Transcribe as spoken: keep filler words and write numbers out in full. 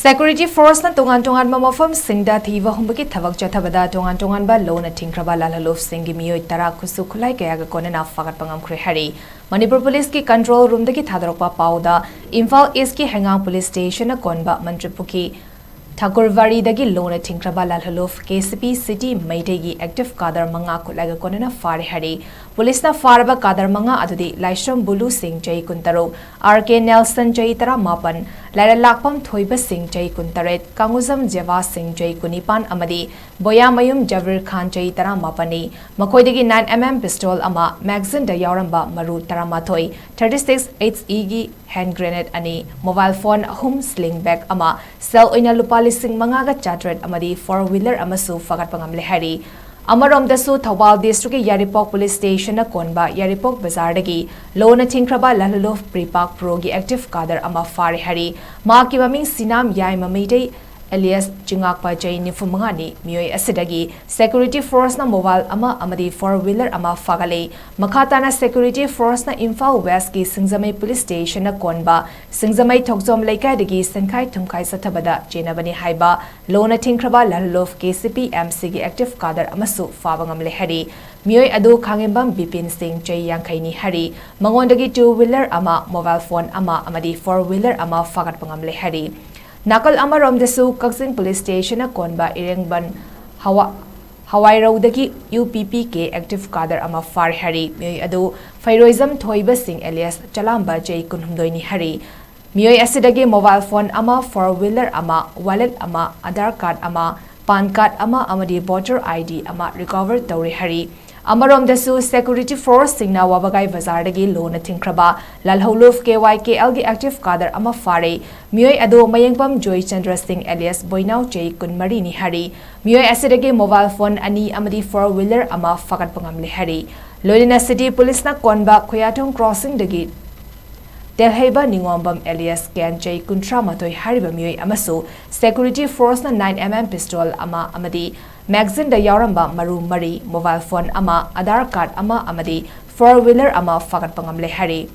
Security force ꯅ ꯇꯣꯉꯥꯟ ꯇꯣꯉꯥꯟꯕ ꯃꯐꯝꯁꯤꯡꯗ ꯊꯤꯕ ꯍꯨꯝꯕꯒꯤ ꯊꯕꯛ ꯆꯠꯊꯕꯗ ꯇꯣꯉꯥꯟ ꯇꯣꯉꯥꯟꯕ ꯂꯣꯅ ꯊꯤꯡꯈ꯭ꯔꯕ ꯂꯥꯜꯍꯜꯂꯨꯞꯁꯤꯡꯒꯤ ꯃꯤꯑꯣꯏ ꯇꯔꯥ ꯈꯨꯠꯁꯨ ꯈꯨꯠꯂꯥꯏ ꯀꯌꯥꯒ ꯀꯣꯟꯅꯅ ꯐꯥꯒꯠꯄ ꯉꯝꯈ꯭ꯔꯦ ꯍꯥꯏꯔꯤ꯫ ꯃꯅꯤꯄꯨꯔ ꯄꯨꯂꯤꯁꯀꯤ control room ꯗꯒꯤ ꯊꯥꯗꯣꯔꯛꯄ ꯄꯥꯎꯗ, ꯏꯝꯐꯥꯜ ꯏꯁꯀꯤ ꯍꯩꯉꯥꯡ ꯄꯨꯂꯤꯁ ꯁ꯭ꯇꯦꯁꯟꯅ ꯀꯣꯟꯕ ꯃꯟꯇ꯭ꯔꯤꯄꯨꯈ꯭ꯔꯤ ꯊꯥꯀꯨꯔꯋꯥꯔꯤꯗꯒꯤ ꯂꯣꯅ ꯊꯤꯡꯈ꯭ꯔꯕ ꯂꯥꯜꯍꯜꯂꯨꯞ ꯀꯦ ꯁꯤ ꯄꯤ ꯁꯤꯇꯤ ꯃꯩꯇꯩꯒꯤ ꯑꯦꯛꯇꯤꯚ ꯀꯥꯗꯔ ꯃꯉꯥ ꯈꯨꯠꯂꯥꯏꯒ ꯀꯣꯟꯅꯅ ꯐꯥꯔꯦ ꯍꯥꯏꯔꯤ꯫ ꯄꯨꯂꯤꯁꯅ ꯐꯥꯔꯕ ꯀꯥꯗꯔ ꯃꯉꯥ ꯑꯗꯨꯗꯤ ꯂꯥꯏꯁ꯭ꯔꯝ ꯕꯨꯂꯨ ꯁꯤꯡ, ꯆꯍꯤ ꯀꯨꯟꯇꯔꯨꯛ, ꯑꯥꯔ ꯀꯦ ꯅꯦꯜꯁꯟ, ꯆꯍꯤ ꯇꯔꯥꯃꯥꯄꯟ, ꯂꯥꯏꯔꯂꯥꯛꯄꯝ ꯊꯣꯏꯕ ꯁꯤꯡ, ꯆꯍꯤ ꯀꯨꯟꯇꯔꯦꯠ, ꯀꯥꯡꯉꯨꯖꯝ ꯖꯦꯕꯥ ꯁꯤꯡ, ꯆꯍꯤ ꯀꯨꯟꯅꯤꯄꯥꯟ ꯑꯃꯗꯤ ꯕꯣꯌꯥꯃꯌꯨꯝ ꯖꯕꯤꯔ ꯈꯥꯟ, ꯆꯍꯤ ꯇꯔꯥꯃꯥꯄꯟꯅꯤ꯫ ꯃꯈꯣꯏꯗꯒꯤ nine M M pistol ꯑꯃ, magazine ꯗ ꯌꯥꯎꯔꯝꯕ ꯃꯔꯨ ꯇꯔꯥꯃꯥꯊꯣꯏ, thirty six H E ꯒꯤ hand grenade ꯑꯅꯤ, mobile phone ꯑꯍꯨꯝ, sling bag ꯑꯃ, ꯁꯦꯜ ꯑꯣꯏꯅ ꯂꯨꯄꯥ ꯂꯤꯁꯤꯡ ꯃꯉꯥꯒ ꯆꯥꯇ꯭ꯔꯦꯠ ꯑꯃꯗꯤ four wheeler ꯑꯃꯁꯨ ꯐꯥꯒꯠꯄ ꯉꯝꯂꯦ ꯍꯥꯏꯔꯤ꯫ ꯑꯃꯔꯣꯝꯗꯁꯨ, ꯊꯧꯕꯥꯜ district ꯀꯤ ꯌꯥꯏꯔꯤꯄꯣꯛ ꯄꯨꯂꯤꯁ ꯁ꯭ꯇꯦꯁꯟꯅ ꯀꯣꯟꯕ ꯌꯥꯏꯔꯤꯄꯣꯛ ꯕꯖꯥꯔꯗꯒꯤ ꯂꯣꯅ ꯊꯤꯡꯈ꯭ꯔꯕ ꯂꯥꯜꯍꯜꯂꯨꯞ ꯄ꯭ꯔꯤꯄꯥꯛ ꯄ꯭ꯔꯣꯒꯤ ꯑꯦꯛꯇꯤꯚ ꯀꯥꯗꯔ ꯑꯃ ꯐꯥꯔꯦ ꯍꯥꯏꯔꯤ꯫ ꯃꯍꯥꯛꯀꯤ ꯃꯃꯤꯡ ꯁꯤꯅꯥꯝ ꯌꯥꯏꯃ ꯃꯩꯇꯩ alias ꯆꯤꯉꯥꯛꯄ, ꯆꯍꯤ ꯅꯤꯐꯨ ꯃꯉꯥꯅꯤ꯫ ꯃꯤꯑꯣꯏ ꯑꯁꯤꯗꯒꯤ security force ꯅ mobile ꯑꯃ ꯑꯃꯗꯤ four wheeler ꯑꯃ ꯐꯥꯒꯠꯂꯦ꯫ ꯃꯈꯥ ꯇꯥꯅ security force ꯅ ꯏꯝꯐꯥꯜ West ꯀꯤ ꯁꯤꯡꯖꯃꯩ ꯄꯨꯂꯤꯁ ꯁ꯭ꯇꯦꯁꯟꯅ ꯀꯣꯟꯕ ꯁꯤꯡꯖꯃꯩ ꯊꯣꯛꯆꯣꯝ ꯂꯩꯀꯥꯏꯗꯒꯤ ꯁꯦꯟꯈꯥꯏ ꯊꯨꯝꯈꯥꯏ ꯆꯠꯊꯕꯗ ꯆꯦꯟꯅꯕꯅꯤ ꯍꯥꯏꯕ ꯂꯣꯅ ꯊꯤꯡꯈ꯭ꯔꯕ ꯂꯥꯜꯍꯜꯂꯨꯞ ꯀꯦ ꯁꯤ ꯄꯤ ꯑꯦꯝ ꯁꯤꯒꯤ ꯑꯦꯛꯇꯤꯚ ꯀꯥꯗꯔ ꯑꯃꯁꯨ ꯐꯥꯕ ꯉꯝꯂꯦ ꯍꯥꯏꯔꯤ꯫ ꯃꯤꯑꯣꯏ ꯑꯗꯨ ꯈꯥꯉꯦꯝꯕꯝ ꯕꯤꯄꯤꯟ ꯁꯤꯡ, ꯆꯍꯤ ꯌꯥꯡꯈꯩꯅꯤ ꯍꯥꯏꯔꯤ꯫ ꯃꯉꯣꯟꯗꯒꯤ two wheeler ꯑꯃ, mobile phone ꯑꯃ ꯑꯃꯗꯤ four wheeler ꯑꯃ ꯐꯥꯒꯠꯄ ꯉꯝꯂꯦ ꯍꯥꯏꯔꯤ꯫ ꯅꯥꯀꯜ ꯑꯃꯔꯣꯝꯗꯁꯨ, ꯀꯛꯆꯤꯡ ꯄꯨꯂꯤꯁ ꯁ꯭ꯇꯦꯁꯟꯅ ꯀꯣꯟꯕ ꯏꯔꯦꯡꯕꯟ ꯍꯋꯥ-, ꯍꯋꯥꯏꯔꯧꯗꯒꯤ ꯌꯨ ꯄꯤ ꯄꯤ ꯀꯦ ꯑꯦꯛꯇꯤꯚ ꯀꯥꯗꯔ ꯑꯃ ꯐꯥꯔꯦ ꯍꯥꯏꯔꯤ꯫ ꯃꯤꯑꯣꯏ ꯑꯗꯨ ꯐꯩꯔꯣꯏꯖꯝ ꯊꯣꯏꯕ ꯁꯤꯡ alias ꯆꯂꯥꯝꯕ, ꯆꯍꯤ ꯀꯨꯟꯍꯨꯝꯗꯣꯏꯅꯤ ꯍꯥꯏꯔꯤ꯫ ꯃꯤꯑꯣꯏ ꯑꯁꯤꯗꯒꯤ mobile phone ꯑꯃ, four wheeler ꯑꯃ, wallet ꯑꯃ, ꯑꯙꯥꯔ ꯀꯥꯔꯗ ꯑꯃ, ꯄꯥꯟ ꯀꯥꯔꯗ ꯑꯃ ꯑꯃꯗꯤ voter I D ꯑꯃ recover ꯇꯧꯔꯦ ꯍꯥꯏꯔꯤ꯫ ꯑꯃꯔꯣꯝꯗꯁꯨ, security force ꯁꯤꯡꯅ ꯋꯥꯕꯒꯥꯏ ꯕꯖꯥꯔꯗꯒꯤ ꯂꯣꯅ ꯊꯤꯡꯈ꯭ꯔꯕ ꯂꯥꯜꯍꯧꯂꯨꯞ ꯀꯦ ꯋꯥꯏ ꯀꯦ ꯑꯦꯜꯒꯤ ꯑꯦꯛꯇꯤꯚ ꯀꯥꯗꯔ ꯑꯃ ꯐꯥꯔꯦ꯫ ꯃꯤꯑꯣꯏ ꯑꯗꯨ ꯃꯌꯦꯡꯕꯝ ꯖꯣꯏꯆꯟꯗ꯭ꯔ ꯁꯤꯡ alias ꯕꯣꯏꯅꯥꯎ, ꯆꯍꯤ ꯀꯨꯟꯃꯔꯤꯅꯤ ꯍꯥꯏꯔꯤ꯫ ꯃꯤꯑꯣꯏ ꯑꯁꯤꯗꯒꯤ mobile phone ꯑꯅꯤ ꯑꯃꯗꯤ four wheeler ꯑꯃ ꯐꯥꯒꯠꯄ ꯉꯝꯂꯦ ꯍꯥꯏꯔꯤ꯫ ꯂꯣꯏꯅꯅ city ꯄꯨꯂꯤꯁꯅ ꯀꯣꯟꯕ ꯈꯨꯌꯥꯊꯣꯡ ꯀ꯭ꯔꯣꯁꯤꯡꯗꯒꯤ ꯇꯦꯜꯍꯩꯕ ꯅꯤꯉꯣꯝꯕꯝ alias ꯀꯦꯟ, ꯆꯍꯤ ꯀꯨꯟꯊ꯭ꯔꯥ ꯃꯥꯊꯣꯏ ꯍꯥꯏꯔꯤꯕ ꯃꯤꯑꯣꯏ ꯑꯃꯁꯨ security force ꯅ nine M M pistol ꯑꯃ ꯑꯃꯗꯤ magazine ꯗ ꯌꯥꯎꯔꯝꯕ ꯃꯔꯨ ꯃꯔꯤ, mobile phone ꯑꯃ, ꯑꯙꯥꯔ ꯀꯥꯔꯗ ꯑꯃ ꯑꯃꯗꯤ four wheeler ꯑꯃ ꯐꯥꯒꯠꯄ ꯉꯝꯂꯦ ꯍꯥꯏꯔꯤ꯫